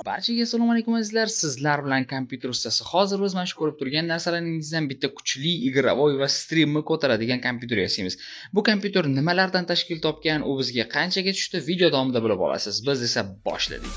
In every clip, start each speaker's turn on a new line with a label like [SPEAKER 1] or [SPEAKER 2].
[SPEAKER 1] Barchaga assalomu alaykum azizlar, sizlar bilan kompyuter ustasi. Hozir biz mana shu ko'rib turgan narsalaringizdan bitta kuchli игровой va streamni ko'taradigan kompyuter yasaymiz. Bu kompyuter nimalardan tashkil topgan, u bizga qanchaga tushdi, video davomida bilib olasiz. Biz esa boshladik.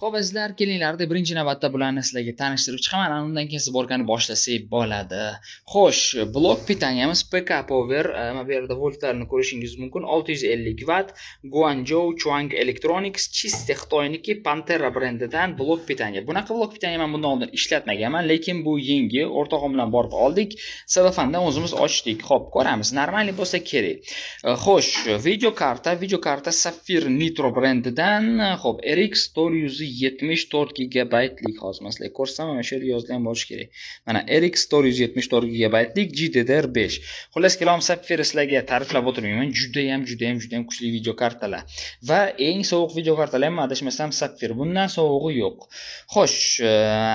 [SPEAKER 1] Xo'p, azizlar, kelinglarda birinchi navbatda bularni sizlarga tanishtirib chiqaman, undan keyin sborkani boshlasak bo'ladi. Xo'sh, blok pitaniyamiz PK Power, mana bu yerda voltlarni ko'rishingiz mumkin. 650 watt, Guangzhou Chuang Electronics, чисто Xitoyniki Pantera brendidan blok pitaniya. Bunaqa blok pitaniya men bundan oldin ishlatmaganman, lekin bu yangi, o'rtog'im bilan borib oldik. Selofandan o'zimiz ochdik. Xo'p, ko'ramiz, normalniy bo'lsa kerak. Xo'sh, video karta Sapphire Nitro brendidan, xo'p, RX 474 gigabaytlik, hozir men sizlarga ko'rsataman, mana shu yerda yozilgan bo'lishi kerak. Mana RX 474 gigabaytlik GDDR5. Xullas kalom, Sapphire sizlarga ta'riflab o'tirmayman. Juda ham kuchli video kartalar. Va eng sovuq video kartalar ham adashmasam Sapphire. Bundan sovug'i yo'q. Xo'sh,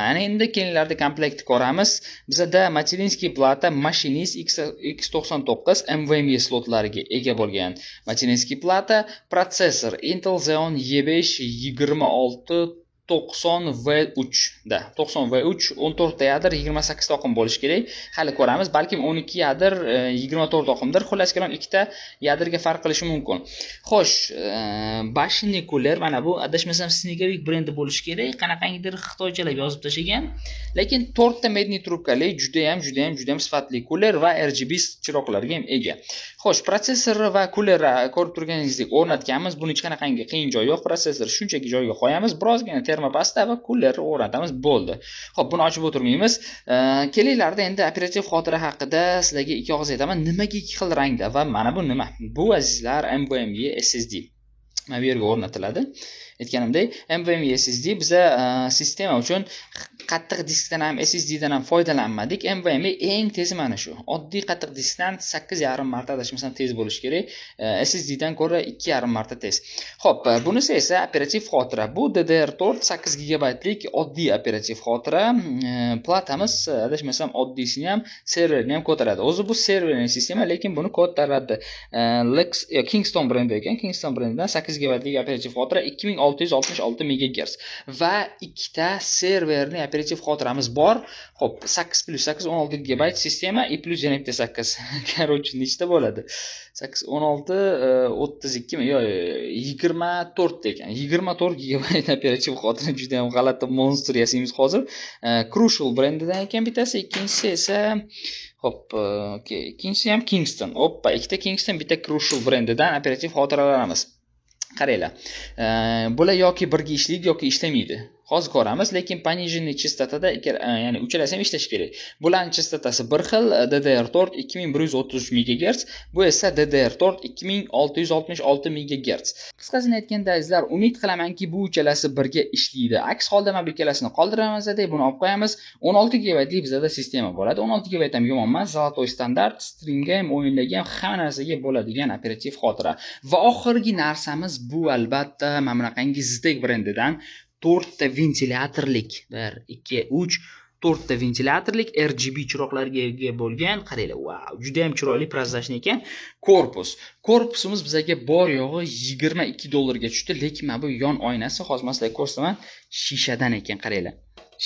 [SPEAKER 1] ana endi kelinglarda komplektni ko'ramiz. Bizda materinskiy plata Machinist X99 NVMe slotlariga ega bo'lgan materinskiy plata, protsessor Intel Xeon E5 26 90V3 da 90V3 14 ta yadr 28 ta oqim bo'lishi kerak. Hali ko'ramiz, balkim 12 yadr 24 oqimdir. Xullas kalom, ikkita yadrga farq qilishi mumkin. Xo'sh, bashni kuler, mana bu adashmasam Snegovik brendi bo'lishi kerak. Qanaqangidir xitoychalab yozib tashlagan. Lekin 4 ta medniy trubkali juda ham sifatli kuler va RGB chiroqlarga ham ega. Xo'sh, protsessor va kuler ko'rib turganingizdek o'rnatganmiz. Buni hech qanaqangi qiyin joyi yo'q. Protsessor shunchaki joyiga qo'yamiz, birozgina termopasta va kuler o'rnatamiz, bo'ldi. Xo'p, buni ochib o'tirmaymiz. Kelinglarda endi operativ xotira haqida sizlarga ikki og'iz aytaman. Nimaga ikki xil rangda va mana bu nima? Bu azizlar NVMe SSD. Mana bu yerga o'rnatiladi. Aytganimdek, NVMe SSD biza sistema uchun qattiq diskdan ham SSD dan ham foydalanmadik. NVMe eng tezi mana shu. Oddiy qattiq diskdan 8,5 marta adashmasam tez bo'lishi kerak. SSD dan ko'ra 2,5 marta tez. Xo'p, bunisi esa operativ xotira. Bu DDR4 8 gigabaytlik oddiy operativ xotira. Platamiz adashmasam oddiysini ham, serverni ham ko'taradi. O'zi bu serverli sistema, lekin buni ko'taradi. Lex Kingston brendi ekan. Kingston brendidan 8 gigabaytlik operativ xotira 2666 MHz va ikkita serverni operativ xotiramiz bor. Xo'p, 8 + 8 16 GB sistema i plus yana bitta 8. Короче, nechta bo'ladi? 8 16 32 mi? Yo'q, 24 ekan. 24 GB operativ xotira, juda ham g'alati monster yasaymiz hozir. Crucial brendidan ekan bittasi, ikkinchisi esa xo'p, okey, ikkinchisi ham Kingston. Oppa, ikkita Kingston, bitta Crucial brendidan operativ xotiralarimiz. Qaranglar. Bular yoki birga ishlaydi yoki ishlamaydi. Hozir ko'ramiz, lekin пониженный chastotada, ya'ni uchalasi ham ishlashi kerak. Bularning chastotasi bir xil, DDR4 2133 MHz, bu esa DDR4 2666 MHz. Qisqasini aytganda azizlar, umid qilamanki bu uchalasi birga ishlaydi. Aks holda mana bu ikkalasini qoldiramiz, buni olib qo'yamiz. 16 GB bizda sistema bo'ladi. 16 GB ham yomon emas, zolotoy standart, streamga ham, o'yinlarga ham, hamma narsaga bo'ladigan operativ xotira. Va oxirgi narsamiz bu albatta mana bunaqangi Ztek brendidan 4 ta ventilyatorlik, 1 2 3 4 ta ventilyatorlik RGB chiroqlarga ega bo'lgan. Qaranglar, vau, juda ham chiroyli, prozrachniy ekan. Korpus. Korpusimiz bizga bor yo'g'i $22 ga tushdi, lekin mana bu yon oynasi, hozir men sizlarga ko'rsataman, shishadan ekan, qaranglar.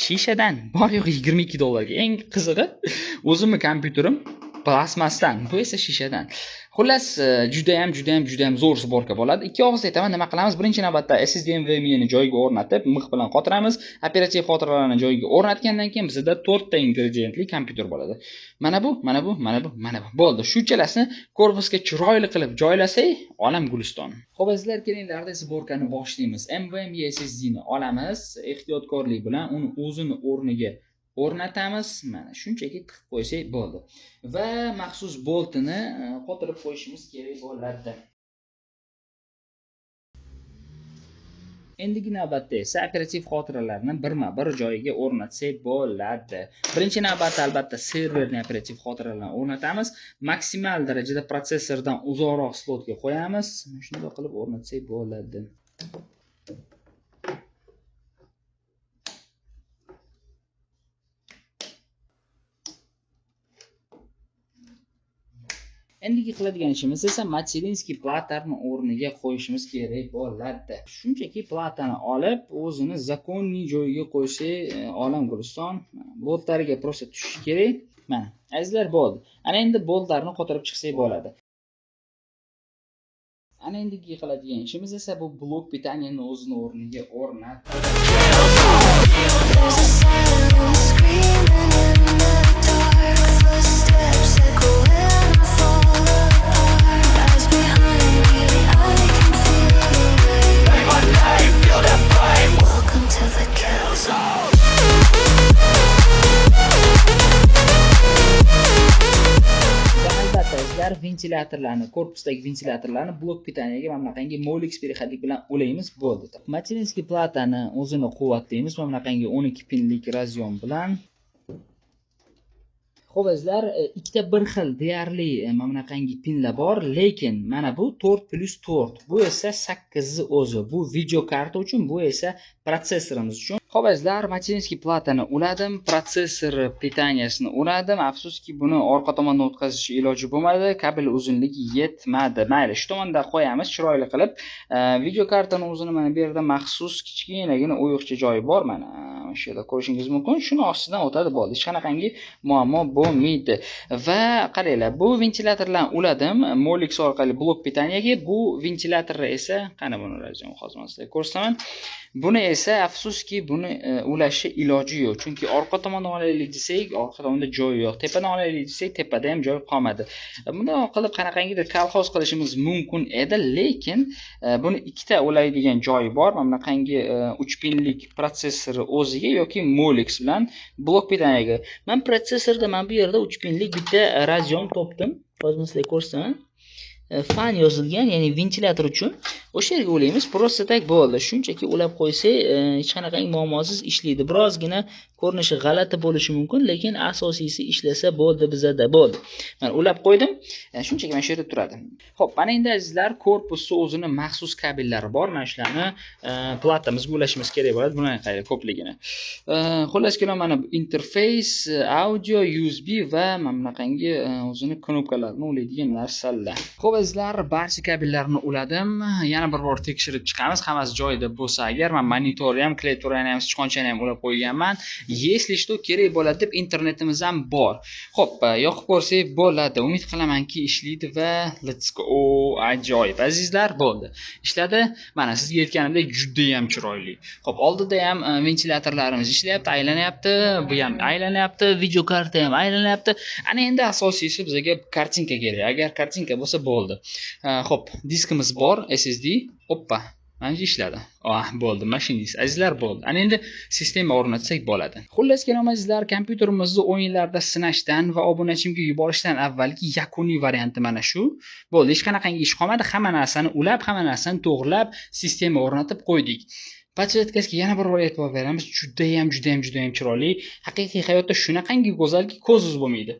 [SPEAKER 1] Shishadan bor yo'g'i $22 ga. Eng qizig'i, o'zimning kompyuterim plastmasdan, bu esa shishadan. Xullas, juda ham zo'r sborka bo'ladi. Ikki og'iz aytaman, nima qilamiz? Birinchi navbatda SSD NVMe ni joyiga o'rnatib, mix bilan qotiramiz. Operativ xotiralarni joyiga o'rnatgandan keyin bizda 4 ta ingrediyentli kompyuter bo'ladi. Mana bu, mana bu, mana bu, mana bu. Bo'ldi. Shu uchalasini korpusga chiroyli qilib joylasak, olam guliston. Xo'p, azizlar, kelinglarda sborkani boshlaymiz. NVMe SSD ni olamiz, ehtiyotkorlik bilan uni o'zini o'rniga o'rnatamiz. Mana shunchaki tiqib qo'ysak bo'ldi. Va maxsus boltini qotirib qo'yishimiz kerak bo'ladi. Endigi navbatda esa operativ xotiralarni birma-bir joyiga o'rnatsak bo'ladi. Birinchi navbatda albatta serverni operativ xotiralarni o'rnatamiz. Maksimal darajada protsessordan uzoqroq slotga qo'yamiz. Shunday qilib o'rnatsak bo'ladi. Endigi qiladigan ishimiz esa материнский platani o'rniga qo'yishimiz kerak bo'ladi. Shunchaki platani olib, o'zini законный joyiga qo'ysak, olam guliston. Boltlariga просто tushishi kerak. Mana, azizlar, bo'ldi. Ana endi boltlarni qotirib chiqsak bo'ladi. Ana endigi qiladigan ishimiz esa bu blok питания ni o'zini o'rniga o'rnatib.
[SPEAKER 2] There's a silence screaming in the dark. Footsteps echo when I fall apart. Eyes behind me, I can feel the weight. Welcome to the kill zone.
[SPEAKER 1] Va albatta, azizlar, ventilyatorlarni, korpusdagi ventilyatorlarni blok питания ga mana bunaqangi Molex переходник bilan ulaymiz, bo'ldi. Материнский platani o'zini quvvatlaymiz mana bunaqangi 12 pinlik разъем bilan. Xo'p, azizlar, ikkita bir xil deyarli mana bunaqangi pinlar bor, lekin mana bu 4 + 4, bu esa 8 ni o'zi. Bu video karta uchun, bu esa protsessorimiz uchun. Xo'p, azizlar, материнский platani uladim, protsessor питания sini uladim. Afsuski, buni orqa tomondan o'tkazish iloji bo'lmadi, kabel uzunligi yetmadi. Mayli, shu tomonda qo'yamiz chiroyli qilib. Video kartani o'zini mana bu yerda maxsus kichkinagina o'yiqcha joyi bor, mana shu yerda ko'rishingiz mumkin. Shuni ostidan o'tadi, bo'ldi. Hech qanaqangi muammo bo'lmaydi. Va qaranglar, bu ventilyatorlarni uladim Molex orqali blok питания ga. Bu ventilyatorni esa, qani buni разъем, hozir man sizlarga ko'rsataman. Buni esa afsuski buni ulashi iloji yo'q. Chunki orqa tomondan olaylik desak, orqa tomonda joy yo'q. Tepadan olaylik desak, tepada ham joy qolmadi. Bunday qilib qanaqangidir kolxoz qilishimiz mumkin edi, lekin buni ikkita ulaydigan joyi bor. Mana bunaqangi 3 pinlik protsessori o'ziga yoki Molex bilan blok питания ga. Men protsessorda mana bu yerda 3 pinlik bitta разъем topdim. Hozir men sizlarga ko'rsataman. Fan yozilgan, ya'ni ventilyator uchun. O'sha yerga ulaymiz, просто так bo'ldi. Shunchaki ulab qo'ysak, hech qanaqangi muammosiz ishlaydi. Birozgina ko'rinishi g'alati bo'lishi mumkin, lekin asosiysi ishlasa bo'ldi bizada, bo'ldi. Mana ulab qo'ydim. Shunchaki mana shu yerda turadi. Xo'p, mana endi azizlar, korpusni o'zini maxsus kabellari bor. Mana shularni platamizga ulashimiz kerak bo'ladi. Buni qarang ko'pligini. Xullas kalom, mana bu interfeys, audio, USB va mana bunaqangi o'zini knopkalarini ulaydigan narsalar. Xo'p, azizlar, barcha kabellarni uladim. Yana bir bor tekshirib chiqamiz. Hammasi joyida bo'lsa agar, men monitorni ham, klaviaturani ham, sichqonchani ham ulab qo'yganman. Если что kerak bo'ladi deb internetimiz ham bor. Xo'p, yoqib ko'rsak bo'ladi. Umid qilamanki ishlaydi va let's go. Ajoyib, azizlar, bo'ldi. Ishladi. Mana sizga aytganimdek juda ham chiroyli. Xo'p, oldida ham ventilyatorlarimiz ishlayapti, aylanyapti, bu ham aylanyapti, video karta ham aylanyapti. Ana endi asosiysi bizga kartinka kerak. Agar kartinka bo'lsa bo'ldi. Xo'p, diskimiz bor, SSD. Oppa, mana ishladi. Ah, bo'ldi, mashinist. Azizlar, bo'ldi. Ana endi sistema o'rnatsak bo'ladi. Xullas kalom, azizlar, kompyuterimizni o'yinlarda sinashdan va obunachimga yuborishdan avvalgi yakuniy varianti mana shu. Bo'ldi, hech qanaqangi ish qolmadi. Hamma narsani ulab, hamma narsani to'g'rilab, sistema o'rnatib qo'ydik. Подсветка siga yana bir bor e'tibor beramiz. Juda ham, juda ham, juda ham chiroyli. Haqiqiy hayotda shunaqangi go'zalki, ko'z uzib bo'lmaydi.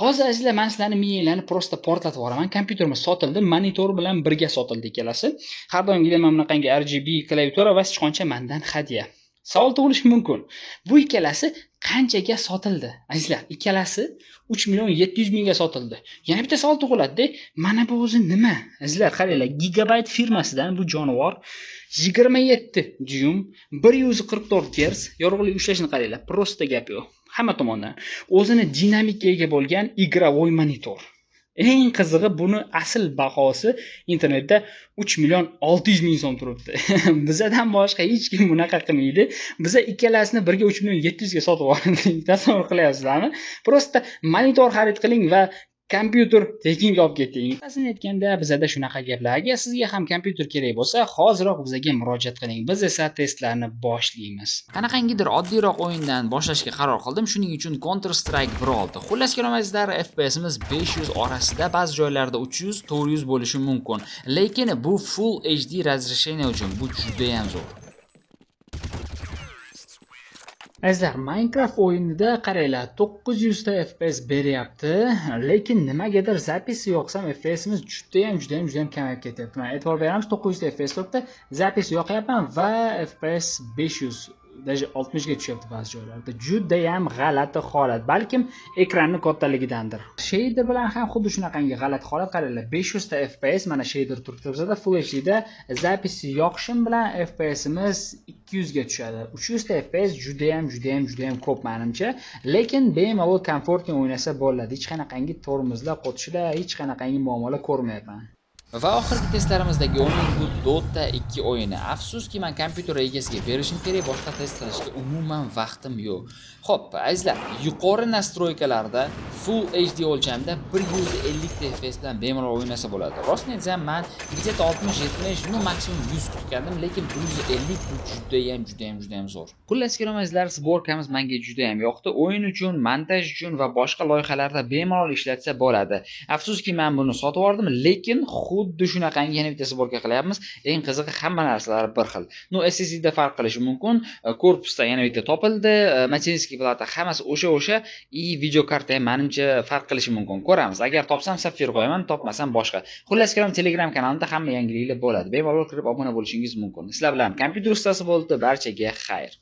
[SPEAKER 1] Hozir azizlar, men sizlarni miyanglarni просто portlatib yuboraman. Kompyuterimiz sotildi, monitor bilan birga sotildi ikkalasi. Har doimgidek mana bunaqangi RGB klaviatura va sichqoncha mendan hadya. Savol tug'ilishi mumkin. Bu ikkalasi qanchaga sotildi? Azizlar, ikkalasi 3 700 000 ga sotildi. Yana bitta savol tug'iladi-da, mana bu o'zi nima? Azizlar, qaranglar, Gigabyte firmasidan bu jonivor 27 dyum, 144 Hz yorug'lik ushlashini qaranglar. Просто gap yo'q. Hamma tomondan o'zini dinamikaga ega bo'lgan игровой monitor. Eng qizig'i, buni asl bahosi internetda 3 600 000 so'm turibdi. Bizadan boshqa hech kim bunaqa qilmaydi. Biza ikkalasini birga 3 700 ga sotib oldik. Tasavvur qilyapsizlarmi? Просто monitor xarid qiling va kompyuter tekinga olib keting. Qisqasini aytganda, bizada shunaqa gaplar. Agar sizga ham kompyuter kerak bo'lsa, hoziroq bizga murojaat qiling. Biz esa testlarni boshlaymiz. Qanaqangidir oddiyroq o'yindan boshlashga qaror qildim. Shuning uchun Counter Strike 1.6. Xullas kalom, azizlar, FPSimiz 500 orasida, ba'zi joylarda 300, 400 bo'lishi mumkin. Lekin bu Full HD разрешение uchun bu juda ham zo'r. Azizlar, Minecraft o'yinida qaranglar, 900 ta FPS beryapti, lekin nimagadir запись yoqsam FPSimiz juda ham, juda ham, juda ham kamayib ketyapti. Mana e'tibor beramiz, 900 ta FPS turibdi, запись yoqyapman va FPS 500. Даже 60 ga tushyapti ba'zi joylarda. Juda ham g'alati holat. Balkim ekranni kattaligidandir. Shader bilan ham xuddi shunaqangi g'alati holat. Qaranglar, 500 ta FPS mana shader turibdi bizada Full HD da запись yoqishim bilan FPSimiz 200 ga tushadi. 300 ta FPS juda ham, juda ham, juda ham ko'p menimcha. Lekin bemalol комфортно o'ynasa bo'ladi. Hech qanaqangi tormozlar, qotishlar, hech qanaqangi muammolar ko'rmayapman. Va oxirgi testlarimizdagi o'yin bu Dota 2 o'yini. Afsuski, men kompyuter egasiga berishim kerak, boshqa test qilishga umuman vaqtim yo'q. Xo'p, azizlar, yuqori настройка larda Full HD o'lchamda 150 ta FPS bilan bemalol o'ynasa bo'ladi. Rostini aytsam, men где-то 60-70, ну максимум 100 kutgandim, lekin 150 bu juda ham, juda ham, juda ham zo'r. Xullas kalom, azizlar, сборка miz menga juda ham yoqdi. O'yin uchun, montaj uchun va boshqa loyihalarda bemalol ishlatsa bo'ladi. Afsuski, men buni sotib yubordim, lekin xuddi shunaqangi yana bitta сборка qilyapmiz. Eng qizig'i, hamma narsalari bir xil. Ну, SSD da farq qilishi mumkin. Korpusda yana bitta topildi, материнский плата hammasi o'sha и videokarta ham menimcha farq qilishi mumkin. Ko'ramiz. Agar topsam Sapphire qo'yaman, topmasam boshqa. Xullas kalom, Telegram kanalimda hamma yangiliklar bo'ladi. Bemalol kirib obuna bo'lishingiz mumkin. Sizlar bilan kompyuter ustasi bo'ldi. Barchaga xayr.